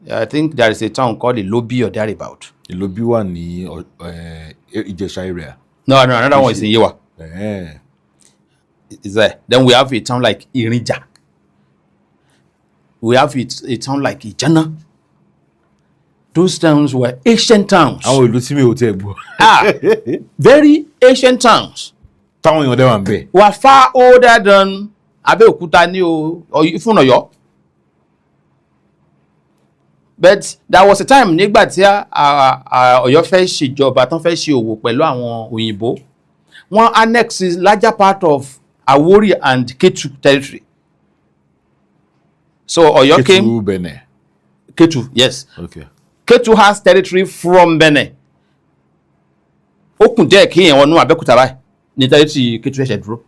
I think there is a town called Ilobi or thereabout. Ìlóbí wà ní Ìjẹ̀ṣà area. No, another one is in Yewa. Is there. Then we have a town like Irinja. We have a town like Ijana. Those towns were ancient towns. Àwọn ìlú tí mi ò tiẹ̀ gbọ́. Ah, very ancient towns. Táwọn èèyàn dẹ̀ wà ń bẹ̀. Were far older than Abẹ́òkúta ní o, or even Ọ̀yọ́. But there was a time nígbà tí Ọ̀yọ́ fẹ́ ṣèjọba tán, fẹ́ ṣe òwò pẹ̀lú àwọn òyìnbó, wọ́n annex larger part of Awori and Ketu territory. So Ọ̀yọ́ came Kétu Benin. Ketu, yes. Ketu has territory from Benin. Ó kùn díẹ̀ kí èèyàn wọnú Abẹ́òkúta báyìí ní territory Ketu ẹ̀ṣẹ̀ dúró.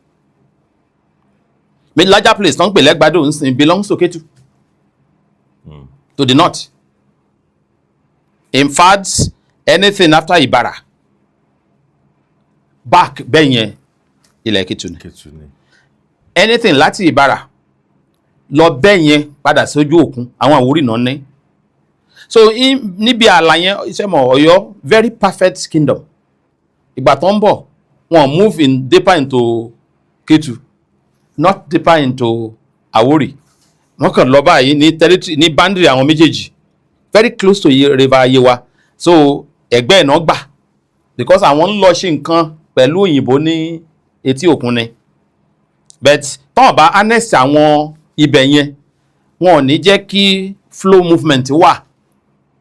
The larger place tó ń pè lẹ́gbàdo nsìn belongs to Ketu to the north. In fact, anything after Ibara back bẹ́ẹ̀ yẹn, ilẹ̀ Ketu ni. Kétu ni. Anything láti Ìbàrà lọ bẹ́ẹ̀ yẹn padà sójú òkun, àwọn Àwórì náà ní. So níbi ààlà yẹn, iṣẹ́ mọ̀, Ọ̀yọ́, very perfect kingdom. Ìgbà tó ń bọ̀, wọ́n move in deeper into Ketu, not deeper into Àwórì. Wọ́n kàn lọ báyìí ní territory, ní boundary àwọn méjèèjì. Very close to River Yewa. So ẹgbẹ́ ẹ̀ náà gbà because àwọn ń lọ ṣe nǹkan pẹ̀lú òyìnbó ní etí òkun ni. But tọ́wọ́n bá annex àwọn ibẹ̀ yẹn, wọn ò ní jẹ́ kí flow movement wà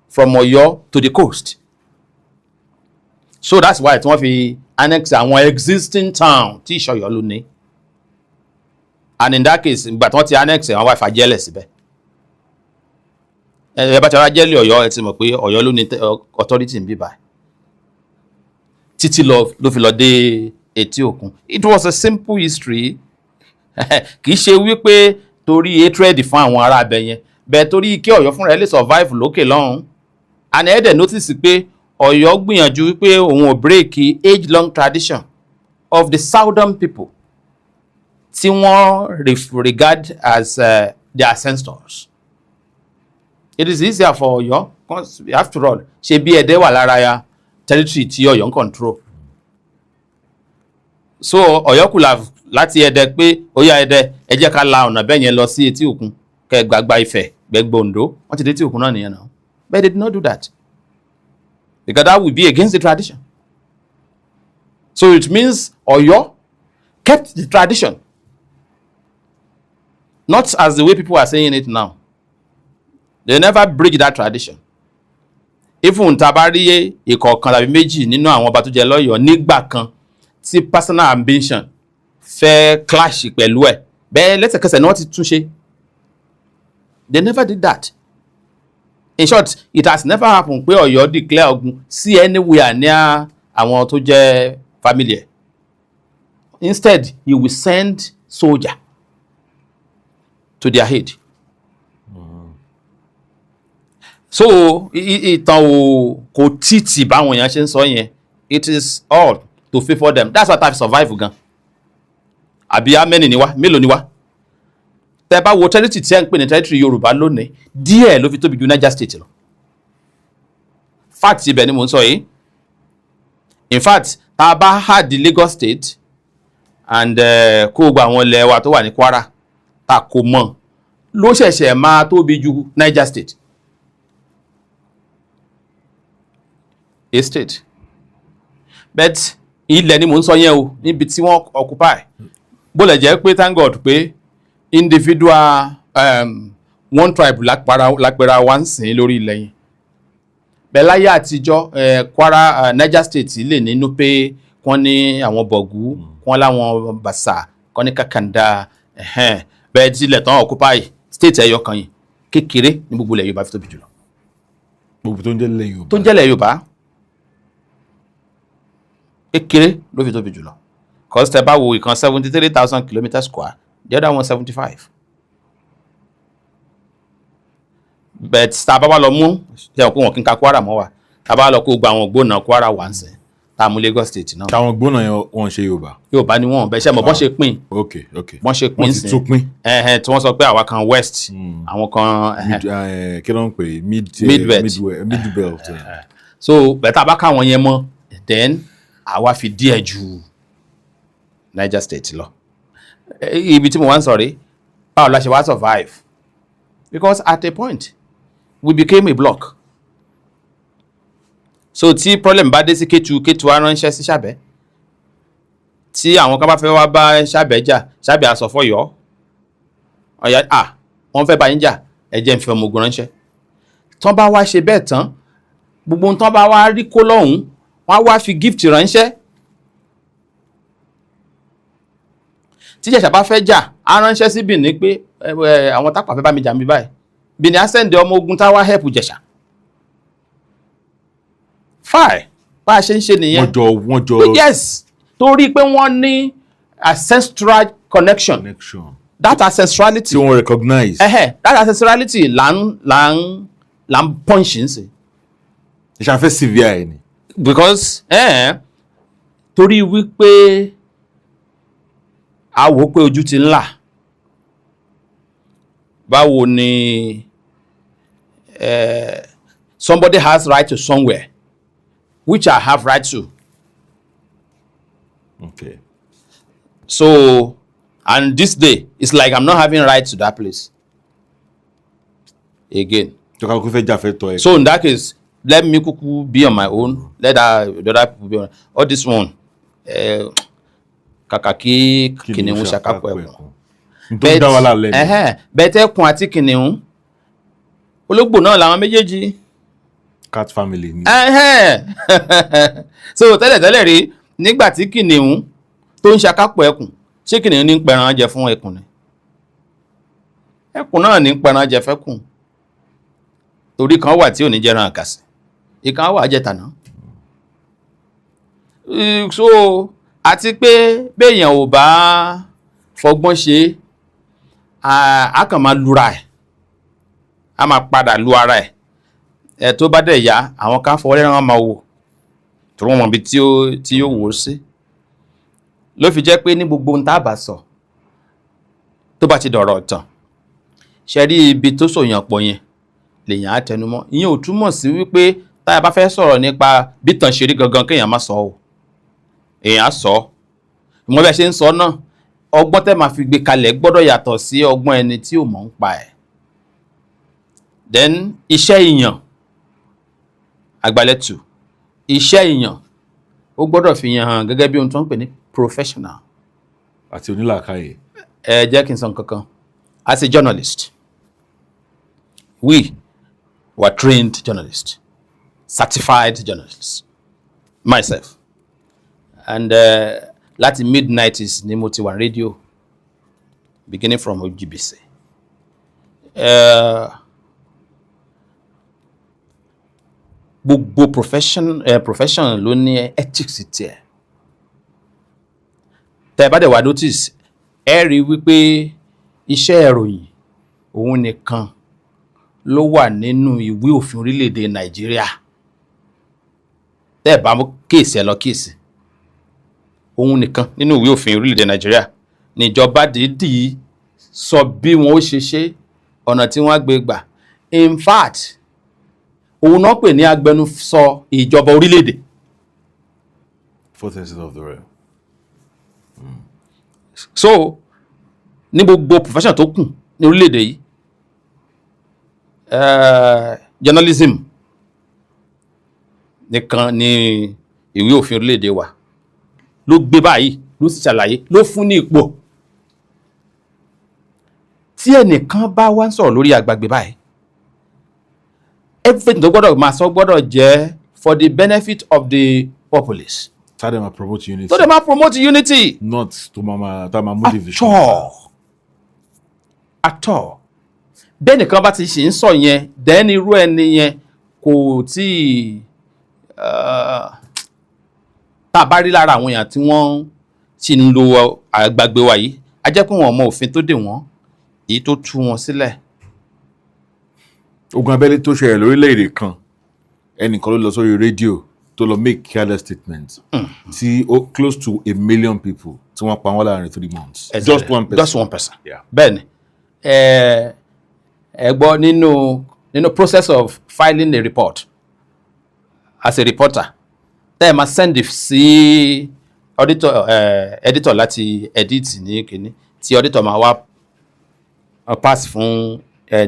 from Ọ̀yọ́ to the coast. So that's why tí wọ́n fi annex àwọn existing town tí ìṣọ̀yọ́ ló ní. And in that case, ìgbà tí wọ́n ti annex ẹ̀, wọ́n wá fàjẹ́lẹ̀ síbẹ̀. Ẹ bá ti rà jẹ́lẹ̀ Ọ̀yọ́, ẹ ti mọ̀ pé Ọ̀yọ́ ló ní authority ń bí báyìí títí lọ ló fi lọ dé etí òkun. It was a simple history. Kì í ṣe wípé torí hatred fún àwọn ará abẹ yẹn bẹ́ẹ̀, torí kí Ọ̀yọ́ fúnra ẹ̀ lè survive lókè lọ́hùn. And ẹ dẹ̀ notice pé Ọ̀yọ́ gbìyànjú wípé òun ò break age long tradition of the southern people tí wọ́n regard as their ancestors. It is easier for Ọ̀yọ́, 'cause after all, ṣe bí Ẹdẹ wà lára ya territory tí Ọ̀yọ́ ń control. So Ọ̀yọ́ kù láti Ẹdẹ pé ó yá, Ẹdẹ, ẹ jẹ́ ká la ọ̀nà bẹ́ẹ̀ yẹn lọ sí etí òkun, kẹ́ gbàgbà Ifẹ̀, gbẹgbẹ Oǹdó, wọ́n ti dé etí òkun náà nìyẹn náà. But they did not do that because that would be against the tradition. So it means Ọ̀yọ́ kept the tradition, not as the way people are saying it now. They never break that tradition. Even tá a bá rí ìkọ̀ọ̀kan tàbí méjì nínú àwọn ọba tó jẹ lọ́yọ̀ọ́ nígbà kan tí personal ambition fẹ́ clash pẹ̀lú ẹ̀ bẹ́ẹ̀, lẹ́sẹ̀kẹsẹ̀ ni wọ́n ti tún ṣe. They never did that. In short, it has never happened pé Ọ̀yọ́ declare ogun sí anywhere near àwọn tó jẹ́ family ẹ̀. Instead, he will send soldier to their aid. So ìtàn ò kò títì báwọn èèyàn ṣe ń sọ yẹn. It is all to favour them. That's why ta fi survive gan. Àbí amẹ́ni ni wá? Mélòó ni wá? Tẹ́ bá wo territory tí ẹ ń pè ní territory Yorùbá lónìí, díẹ̀ ló fi tóbi ju Niger State lọ. Fact ibẹ̀ ni mò ń sọ yìí. In fact, tá a bá add Lagos State and kó gbogbo àwọn ilẹ̀ wa tó wà ní Kwara, tá a kò mọ̀, ló ṣẹ̀ṣẹ̀ máa tóbi ju Niger State, a state. But ilẹ̀ ni mò ń sọ yẹn o, níbi tí wọ́n occupy. Bó lẹ̀ jẹ́ pé, thank God pé individual one tribe lápẹ̀rẹ̀ wa ń sìn lórí ilẹ̀ yẹn. Bẹ́ẹ̀ láyé àtijọ́, Kwara, Niger State lè nínú pé wọ́n ní àwọn Bọ̀gú, wọ́n láwọn Bàṣà, wọ́n ní Kàkàndá ẹ̀hẹ́n. Bẹ́ẹ̀ tilẹ̀ tán occupy state ẹyọ kan yìí kékeré ní gbogbo ilẹ̀ Yorùbá fi tóbi jùlọ. Gbogbo tó ń jẹ́ ilẹ̀ Yorùbá. Tó ń jẹ́lẹ̀ Yorùbá, kékeré ló fi tóbi jùlọ, cause tẹ bá wo ìkan, 73,000 kilometres square, the other one 75. But tá a bá wá lọ mú ṣe pé wọn kí n ka Kwara mọ́ wa, tá a bá lọ kó gba àwọn gbóná Kwara wà ń sìn, tá a mú Lagos State náà. Táwọn gbóná yẹn, wọ́n ṣe Yorùbá? Yorùbá ni wọ́n bẹ ṣe mọ̀ bọ́n ṣe pín. Ok. Bọ́n ṣe pín Wọ́n ti sìn. tún pín. Ẹ̀hẹ̀n, tí wọ́n sọ pé àwa kan west, àwọn kan ẹ̀hẹ̀n. Mid, kí ló ń pè é? Mid Mid-belt. Mid belt. So bẹ́ẹ̀ tá a bá káwọn yẹn mọ́, then àwa fi díẹ̀ ju Niger State lọ. Ibi tí mo wá ń sọ rí, báwo la ṣe wá survive? Because at a point we became a block. So tí problem bá dé sí Kétu, Kétu á ránṣẹ́ sí Ṣàbẹ́. Tí àwọn kan bá fẹ́ wá bá Ṣàbẹ́ jà, Ṣàbẹ́ á sọ fọ́yọ́, Ọ̀yá à wọ́n fẹ́ bá yín jà, ẹ jẹ́ n fi ọmọ ogun ránṣẹ́. Tán bá wá ṣe bẹ́ẹ̀ tán, gbogbo ohun tán bá wá rí kó lọ́hùn, wọ́n á wá fi gift ránṣẹ́. Tí Ìjẹ̀ṣà bá fẹ́ jà, á ránṣẹ́ sí Benin pé ẹ, àwọn Tápà fẹ́ bá mi jà mí báyìí. Benin á send ọmọ ogun tá wá help Ìjẹ̀ṣà. Fine, bá a ṣe ń ṣe nìyẹn. Wọ́n jọ Yes, torí pé wọ́n ní ancestral connection. Connection. That ancestrality tí wọ́n recognize. Ẹhẹ, that ancestrality là ń punch ń sìn. Ìṣàfẹ́ severe ẹ̀ ni. Because torí wípé a wò pé ojú ti ń là, báwo ni somebody has right to somewhere which I have right to. So, and this day, it's like I'm not having right to that place again. Tó ká kó fẹ́ jà fẹ́ tọ́ ẹ. So in that case, let me kúkú be on my own, let that, the other people be on all this one. Kàkà kí kìnìún ṣàkápọ̀ ẹkùn. N tó ń dá wàhálà lẹ́nu. Bẹ́ẹ̀ ẹkùn àti kìnìún, ológbò náà làwọn méjèèjì. Cat family ni. So tẹ́lẹ̀tẹ́lẹ̀ rí, nígbà tí kìnìún tó ń ṣakápọ̀ ẹkùn, ṣé kìnìún ní ń pẹran jẹ fún ẹkùn ni? Ẹkùn náà ní ń pẹran jẹ fẹ́kùn, torí kan wà tí ò ní jẹran àkàsì, ìkan wà jẹ tàná. So àti pé béèyàn ò bá fọgbọ́n ṣe, á kàn máa lura ẹ̀, á máa padà lu ara ẹ̀. Ẹ̀ tó bá dẹ̀ yá, àwọn kan fọwọ́ lẹ́rán, máa wò tó wọ́n mọ̀ bí tí ó wò ó sí. Ló fi jẹ́ pé ní gbogbo ohun tá a bá sọ, tó bá ti dọ̀rọ̀ tán, ṣe rí ibi tó sòyàn pọ̀ yẹn lèèyàn á tẹnumọ́. Ìyẹn ò túmọ̀ sí wípé tá a bá fẹ́ sọ̀rọ̀ nípa bí tàn ṣe rí gangan, kéèyàn má sọ ọ́. Èèyàn á sọ ọ́ ìmọ̀ bí a ṣe ń sọ náà. Ọgbọ́n tẹ́ máa fi gbé kalẹ̀ gbọ́dọ̀ yàtọ̀ sí ọgbọ́n ẹni tí ò mọ̀ ń pa ẹ̀. Then iṣẹ́ ìyàn àgbàlẹ̀tù, iṣẹ́ ìyàn ó gbọ́dọ̀ fi yàn hàn gẹ́gẹ́ bí ohun tó ń pè ní professional àti onílàákàyè. Ẹ jẹ́ kí n sọ nǹkan kan. As a journalist, we were trained journalists, certified journalists, myself, and láti mid 90s ni mo ti wà ní rédíò, beginning from OGBC. Gbogbo profession ló ní ethics tiẹ̀. Tẹ́ ẹ bá dẹ̀ wá notice, ẹ rí wípé iṣẹ́ ìròyìn òun nìkan ló wà nínú ìwé òfin orílẹ̀-èdè Nàìjíríà. Tẹ́ ẹ bá mú case, ẹ lọ case, òun nìkan nínú ìwé òfin orílẹ̀-èdè Nàìjíríà níjọba dìídì sọ bí wọn ó ṣe ṣe, ọ̀nà tí wọ́n á gbé gbà. In fact, òun náà pè ní agbẹnusọ ìjọba orílẹ̀-èdè. Fourth estate of the realm. So ní gbogbo profession tó kù ní orílẹ̀-èdè yìí, journalism nìkan ní ìwé òfin orílẹ̀-èdè wa ló gbé báyìí, ló sì ṣàlàyé, ló fún ní ipò. Tí ẹnìkan bá wá ń sọ̀rọ̀ lórí àgbàgbé báyìí, everything tó gbọ́dọ̀ máa sọ gbọ́dọ̀ jẹ́ for the benefit of the populace. Tá dẹ̀ máa promote unity. Tó dẹ̀ máa promote unity. Not tó máa tá máa mú division. At all, at all. Bẹ́ẹ̀ nìkan bá ti ṣì ń sọ yẹn, then irú ẹni yẹn kò tí ì tá a bá rí lára àwọn èèyàn tí wọ́n sì ń lo àgbàgbé wa yìí, a jẹ́ pé wọ́n mọ òfin tó dè wọ́n, èyí tó tú wọn sílẹ̀. Ogun abẹ́lé tó ṣẹlẹ̀ lórílẹ̀‐èdè kan, ẹnìkan ló lọ sórí rédíò tó lọ make careless statement tí ó close to 1 million people tí wọ́n pa wọ́n láàrin 3 months. Just one person. Just one person. Yeah. Bẹ́ẹ̀ni, ẹ ẹ gbọ́, nínú process of filing a report as a reporter, tẹ́ ẹ máa send sí auditor, editor láti edit ní kínní, tí auditor máa wá pass fún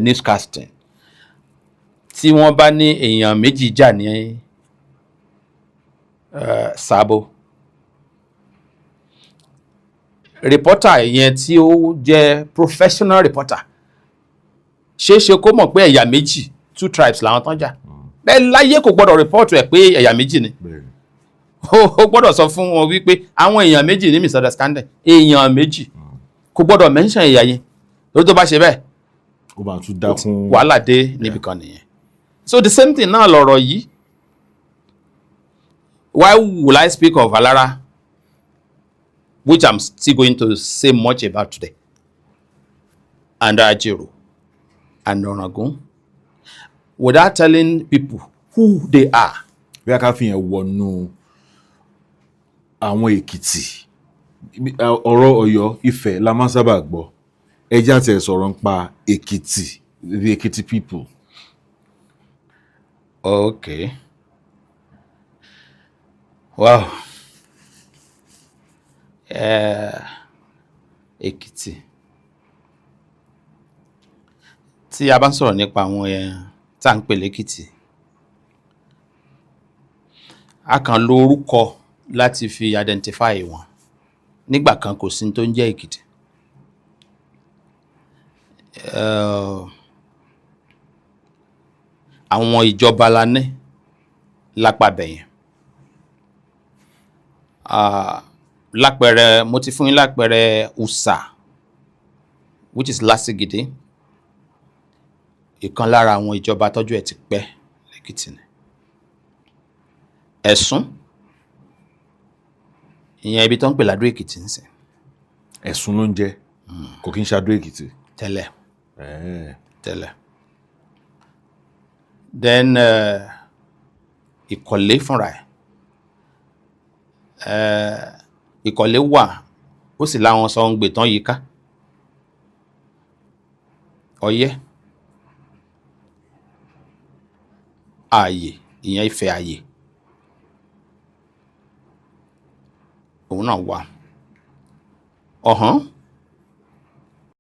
newscasting, tí wọ́n bá ní èèyàn méjì jà ní Sábó, reporter yẹn tí ó jẹ́ professional reporter, ṣeé ṣe kó mọ̀ pé ẹ̀yà méjì, two tribes làwọn tán jà. Bẹ́ẹ̀ láyé, kò gbọ́dọ̀ report ẹ̀ pé ẹ̀yà méjì ni. Ó gbọ́dọ̀ sọ fún wọn wípé àwọn èèyàn méjì ní misunderstanding, èèyàn méjì. Kò gbọ́dọ̀ mention ẹ̀yà yẹn, lórí tó bá ṣe bẹ́ẹ̀, ó máa tún dákún. Wàhálà dé níbi kan nìyẹn. So the same thing náà lọ̀rọ̀ yìí. Why will I speak of Alara, which I'm still going to say much about today, and Ajero and Orangun, without telling people who they are? Bí a ká fi yẹn wọnú àwọn Èkìtì, ọ̀rọ̀ Ọ̀yọ́, Ifẹ̀ la máa ń sábà gbọ́. Ẹ jẹ́ àti ẹ̀ sọ̀rọ̀ nípa Èkìtì, the Èkìtì people. Okay. Wow. Èkìtì. Tí a bá ń sọ̀rọ̀ nípa àwọn Tá à ń pè lẹ́kìtì. A kàn lo orúkọ láti fi identify wọn. Nígbà kan, kò sí tó ń jẹ́ Èkìtì. Àwọn ìjọba la ní lápá bẹ̀yẹn. Lápẹẹrẹ, mo ti fún yín lápẹẹrẹ Ùsà, which is Lásìgìdì, ìkan lára àwọn ìjọba tọ́jú ẹ̀ ti pẹ́ lẹ́kìtì ni. Ẹ̀sùn, ìyẹn ibi tó ń pè ládó Èkìtì ń sìn. Ẹ̀sùn ló ń jẹ́, kò kí ń ṣe Adó Èkìtì? Tẹ́lẹ̀. Tẹ́lẹ̀. Then Ìkọ̀lé fúnra ẹ̀, Ìkọ̀lé wà, ó sì láwọn sọ̀ǹgbè tán yìí ká. Ọ̀yẹ́, Ààyè, ìyẹn Ifẹ̀ Ààyè, òun náà wà. Ọ̀hán.